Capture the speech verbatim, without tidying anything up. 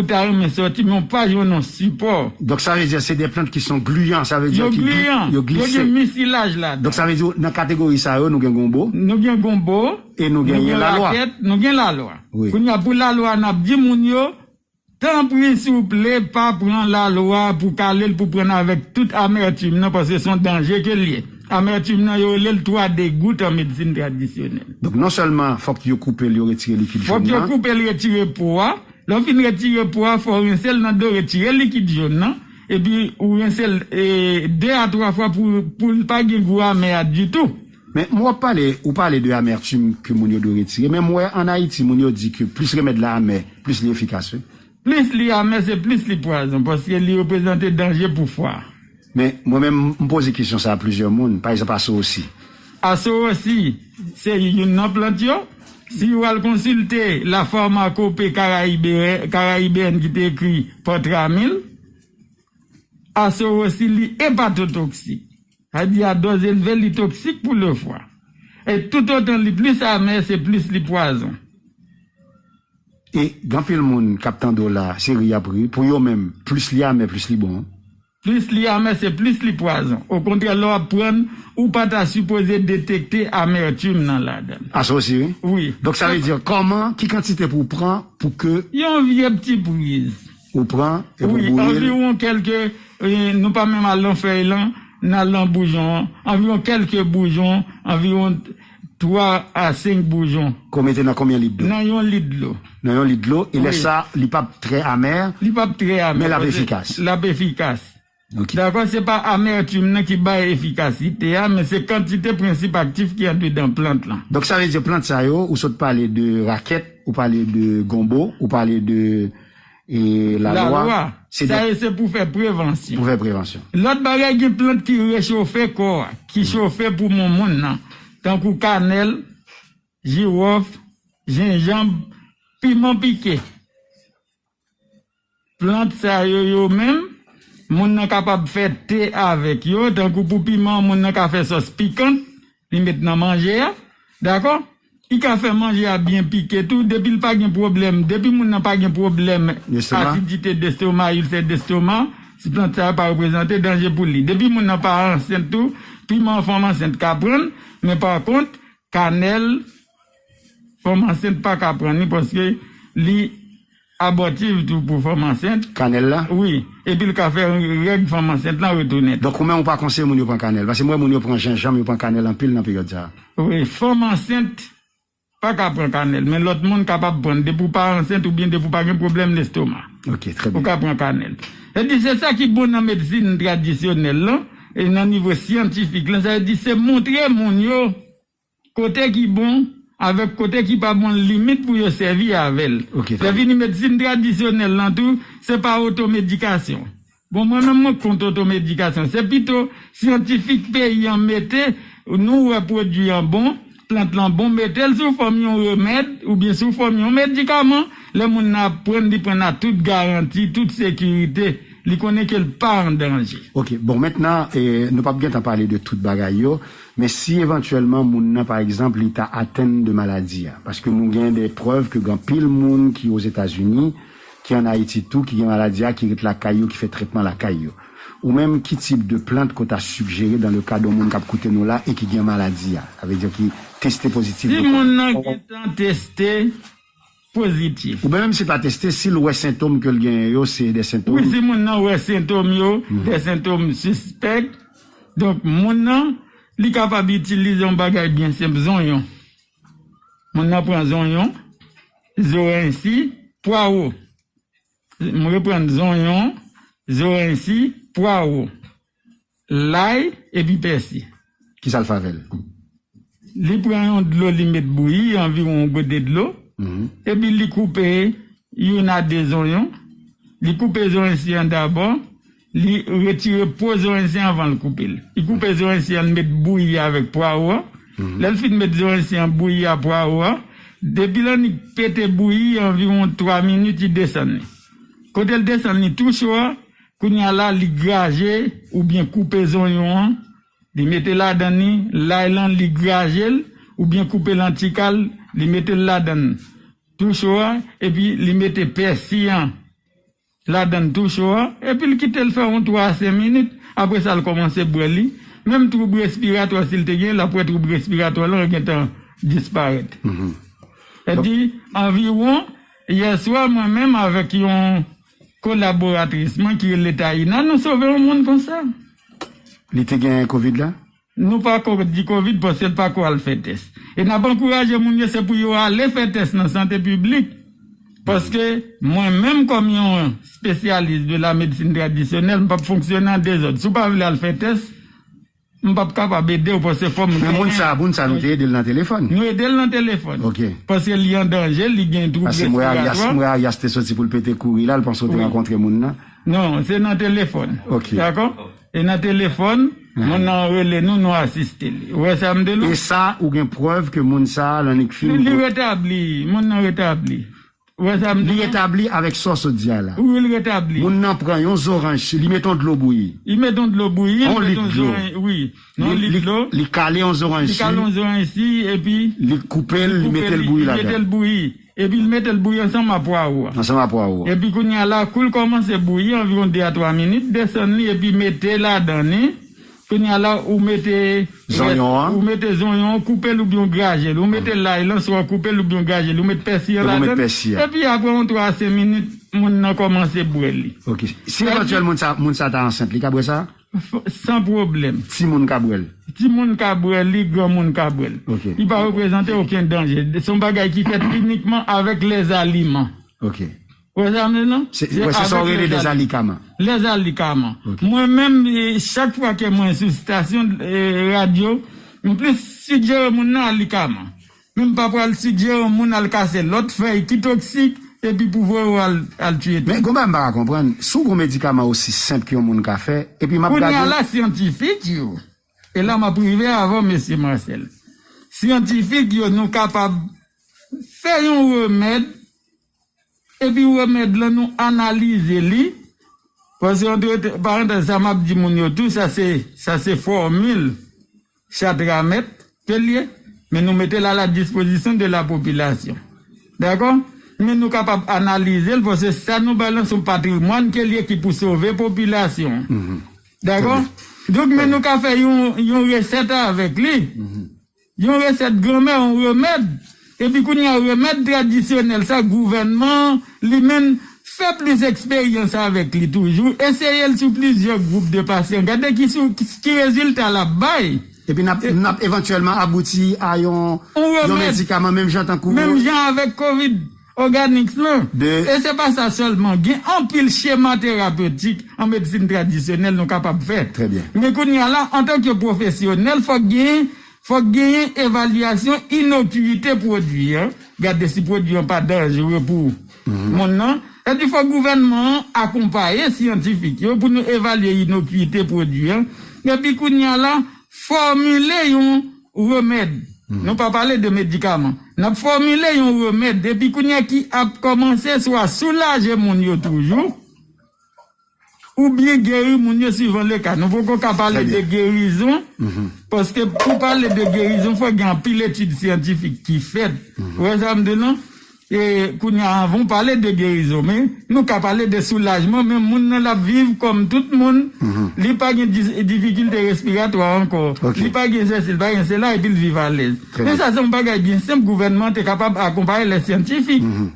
ou ta renmen sòti, men ou pa jwenn yon sipò. Donk, sa vle di, se de plant ki son gliyan, sa vle di ki gli- yo gliyan, yo yo glise. Gen misilaj ladan. Donk, sa vle di, nan kategori sa yo, nou gen gonbo. Nou gen gonbo, e nou gen lalwa. Rakèt, nou gen lalwa. Wi. Kounye a, pou lalwa, n ap di moun yo, tanpri, souple, pa pran lalwa pou kale l, pou pran avèk tout amètim nan, paske se yon danje ke l ye. Amètim nan, yo rele l twa degout an medsin tradisyonèl. Donk, non sèlman fòk yo koupe l, yo retire likid jòn nan. Fòk yo koupe l, retire po a. Lè w fin retire po a, fò w rense l nan dlo, retire likid jòn nan. Epi, ou rense l, e, de a twa fwa pou, pou l pa gen gou amè a ditou. Men, mwen w ap pale, ou pale de amètim ke moun yo dwe retire. Men, mwen, an Ayiti, moun yo di ke plis remèd la amè, plis li efikas, wi. Plis li amè, se plis li pwazon, paske li reprezante danje pou fwa. Men, mwen menm, m poze kesyon sa a plizyè moun, pa egzanp, asowosi. Asowosi, se youn nan plant yo. Si w al konsilte La Pharmacopée Caraïbe-, Caribéenne ki te ekri pa Tramil, asowosi li epatotoksik. Sa di a dòz elve, li toksik pou le fwa. E toutotan li plis amè, se plis li pwazon. E gen anpil moun k ap tande w la, se ri y ap ri. Pou yo menm, plis li amè, plis li bon. Plis li amè, se plis li pwazon. Okontrè, lè w ap pran, ou pa ta sipoze detekte amètim nan ladan l. Asosi, wi. Wi. Donk, sa vle di, kòman, ki kantite pou w pran pou ke yon vye pti priz. Ou pran, epi w bouyi l. Wi, anviwon kèlke, e, nou pa menm al nan fèy lan, n al nan boujon an. Anviwon kèlke boujon, anviwon twa a senk boujon. Ke w mete nan konbyen lit dlo? Nan yon lit dlo. Nan yon lit dlo, e lè sa, li p ap trè amè, li p ap trè amè, men l ap efikas. L ap efikas. Ok. Dakò, se pa amètim nan ki bay efikasite a, men se kantite prensip aktif ki andedan plant lan. Donk, sa vle di plant sa yo, ou sot pale de rakèt, ou pale de gonbo, ou pale de, e, lalwa. Lalwa. Se sa de yo, se pou fè prevansyon. Pou fè prevansyon. Lòt bagay, gen plant ki rechofe kò a, ki chofe poumon moun nan, tankou kanèl, jiwòf, jenjanm, piman pike. Plant sa yo, yo menm, moun nan kapab fè te avèk yo, tankou pou piman, moun nan ka fè sòs pikan, li met nan manje a, dakò? Li ka fè manje a byen pike tou, depi l pa gen pwoblèm, depi moun nan pa gen pwoblèm asidite destoma, ilsè destoma, si plant sa yo pa reprezante danje pou li. Depi moun nan pa ansent tou, piman fanm ansent ka pran l, men pa kont, kanèl, fanm ansent pa ka pran li paske li abòtif tou pou fanm ansent. Kanèl la? Wi. Epi l ka fè règ fanm ansent lan retounen. Donk, ou menm ou pa konseye moun yo pran kanèl? Paske m wè moun yo pran jenjanm, yo pran kanèl anpil nan peryòd sa a. Wi, fanm ansent pa ka pran kanèl, men lòt moun kapab pran l depi w pa ansent oubyen depi w pa gen pwoblèm lestoma. Ok, trè byen. Ou ka pran kanèl. Sa vle di, se sa ki bon nan medsin tradisyonèl lan, e nan nivo syantifik lan, sa vle di, se montre moun yo kote ki bon, avèk kote ki pa bon, limit pou yo sèvi avè l. Ok, trè byen. Lè vini medsin tradisyonèl lan tou, se pa otomedikasyon. Bon, mwen menm, mwen kont otomedikasyon. Se pito syantifik peyi an mete, nou wè pwodui an bon, plant lan bon, mete l sou fòm yon remèd oubyen sou fòm yon medikaman. Lè moun nan ap pran, li pran ak tout garanti, tout sekirite. Li konnen ke l pa an danje. Ok, bon, mentnan, e, nou p ap gentan pale de tout bagay yo, men si evantyèlman moun nan, pa egzanp, li ta atenn de maladi a, paske nou gen de prèv ke gen anpil moun ki Ozetazini, ki ann Ayiti tou, ki gen maladi a, ki ret lakay yo, ki fè trètman lakay yo. Ou menm, ki tip de plant ke w ta sigjere dans le cas de yon moun k ap koute nou la e ki gen maladi a? Sa vle di ki teste pozitif. Si moun nan gentan teste pozitif. Oubyen menm si l pa teste, si l wè sentòm ke l genyen yo, se de sentòm. Wi, si moun nan wè sentòm yo, de sentòm sispèk, donk moun nan, li kapab itilize yon bagay byen senp, zonyon. Moun nan pran zonyon, zoransi, pwawo. M reprann, zonyon, zoransi, pwawo, lay epi pèsi. Kisa l fè avè l? Li pran yon dlo, li met bouyi, anviwon yon gode dlo, epi li koupe youn a de zonyon. Li koupe zoransi an dabò, li retire po zoransi an avan l koupe l. Li koupe zoransi an, li met bouyi avèk pwawo a. Lè l fin met zoransi an bouyi a, pwawo a, depi l annik pete bouyi anviwon twa minit, li desann li. Kote l desann li tou cho a, kounye a la, li graje oubyen koupe zonyon an, li mete ladan li, lay lan, li graje l, oubyen koupe l an ti kal, li mete l ladan tou cho a, epi li mete pèsi an, ladann tou cho a, epi l kite l fè yon twa a senk minit, apre sa l kòmanse bwè li. Menm twoub respiratwa, si l te gen, l ap wè twoub respiratwa lan gentan disparèt. Epi, anviwon, yè swa, mwen menm avèk yon kolaboratris mwen ki rele Taina, nou sove yon moun konsa. Li te gen kovid la? Nou pa ko di kovid paske l pa ko al fè tès. E n ap ankouraje moun yo, se pou yo ale fè tès nan sante piblik. Paske mwen menm kòm yon spesyalis de la medsin tradisyonèl, m p ap fonksyone an dezòd. Si w pa vle al fè tès, m p ap kapab ede w paske fò m Men moun genyen sa, moun sa nou te ede l nan telefòn. Nou ede l nan telefòn. Ok. Paske li an danje, li gen twoub Paske m wè Arias, respiratwa. M wè Arias te soti pou l pete kouri la, l panse w te Wi. rankontre moun nan. Non, se nan telefòn. Ok. Dakò? E nan telefòn, Mhm. moun nan rele nou, nou asiste li. Ou wè sa m di nou? E sa, ou gen prèv ke moun sa a, l annik fin Li, li retabli, moun nan retabli. Ou wè sa m di Li nou? retabli avèk sa w sot di a la. Wi, li retabli. Moun nan pran yon zoranj, li met yon dlo bouyi. Li met yon dlo bouyi, li Yon met lit yon dlo. zoranj, wi. Yon Li, lit li, dlo. li kale yon zoranj Li si. kale yon zoranj si, epi Li koupe l, li li mete koupe l li, bouyi li ladan. mete l bouyi. Epi l mete l bouyi ansanm a pwawo a. Ansanm a pwawo. Epi kounye a la, kou l kòmanse bouyi, anviwon de a twa minit, desann li, epi mete ladan li. Kounye a la, ou mete Zonyon an? ou mete zonyon an, koupe l oubyen w graje l. Ou mete lay lan, swa w koupe l oubyen w graje l. Ou met pèsi an Epi ou met ladan l. pèsi a. Epi apre yon twa a senk minit, moun nan kòmanse bwè li. Ok. Si Sa evantyèl di moun sa, moun sa ta ansent, li ka bwè sa? F-, san pwoblèm. Timoun ka bwè l? Timoun ka bwè li, granmoun ka bwè l. Ok. Li pa reprezante okenn danje. Se yon bagay ki fèt inikman avèk lèzaliman. Ok. Ou wè sa m di non? Se, Se wè, se sa w avèk rele lèzali- dèzalikama. Lèzalikaman. Ok. Mwen menm, e, chak fwa ke mwen sou stasyon, e, radyo, m plis sijere moun nan alikaman. Men m pa pral sijere yon moun al kase lòt fèy ki toksik, epi pou voye w al, al tiye tou. Men gon bagay m pa ka konprann, si w gon medikaman osi senp ke yon moun ka fè, epi m ap Kounye a gade la, syantifik yo, e la m ap rive avè w, mesye Marcel. Syantifik yo, nou kapab fè yon remèd, epi remèd lan, nou analize li. Paske, antre parantèz, sa m ap di moun yo tou, sa se, sa se fòmil Chatramèt ke l ye, men nou mete l a la dispozisyon de la popilasyon. Dakò? Men nou kapab analize l, paske sa nou bay lan se yon patrimwàn ke l ye ki pou sove popilasyon. Mhm. Dakò? Trè byen. Donk, men nou ka fè yon, yon resèt avèk li. Mhm. Yon resèt granmè, yon remèd. Epi kounye a, remèd tradisyonèl sa, gouvènman, li menm, fè plis eksperyans avèk li toujou. Eseye l sou plizyè gwoup de pasyan. Gade ki, sou, ki, ki rezilta l ap bay. Epi n ap, E n ap evantyèlman abouti a yon, Yon yon remèd. medikaman, menm jan tankou Menm jan avèk kovid òganik lan. De E se pa sa sèlman. Gen anpil chema terapetik an medsin tradisyonèl nou kapab fè. Trè byen. Men kounye a la, antanke pwofesyonèl, fòk gen Fòk genyen evalyasyon inokiyite pwodui an, gade si pwodui an pa danjere pou Mhm. moun nan. Epi fòk gouvènman an akonpaye syantifik yo pou nou evalye inokiyite pwodui an. Epi kounye a la, fòmile yon remèd. Mhm. Nou pa pale de medikaman. N ap fòmile yon remèd epi kounye a ki ap kòmanse swa soulaje moun yo toujou, oubyen geri moun yo suivan le ka. Nou poko ka pale Trè byen. de gerizon, Mhm. paske pou pale de gerizon, fò gen anpil etid syantifik ki fèt. Mhm. Ou wè sa m di non? E kounye a, anvan w pale de gerizon, men nou ka pale de soulajman, men moun nan l ap viv kòm tout moun, Mhm. li pa gen dis-, difikilte respiratwa ankò, Ok. li pa gen sesi, li pa gen sela, epi l viv alèz. Trè Men byen. sa se yon bagay byen senp, gouvènman te kapab akonpaye lè syantifik. Mhm.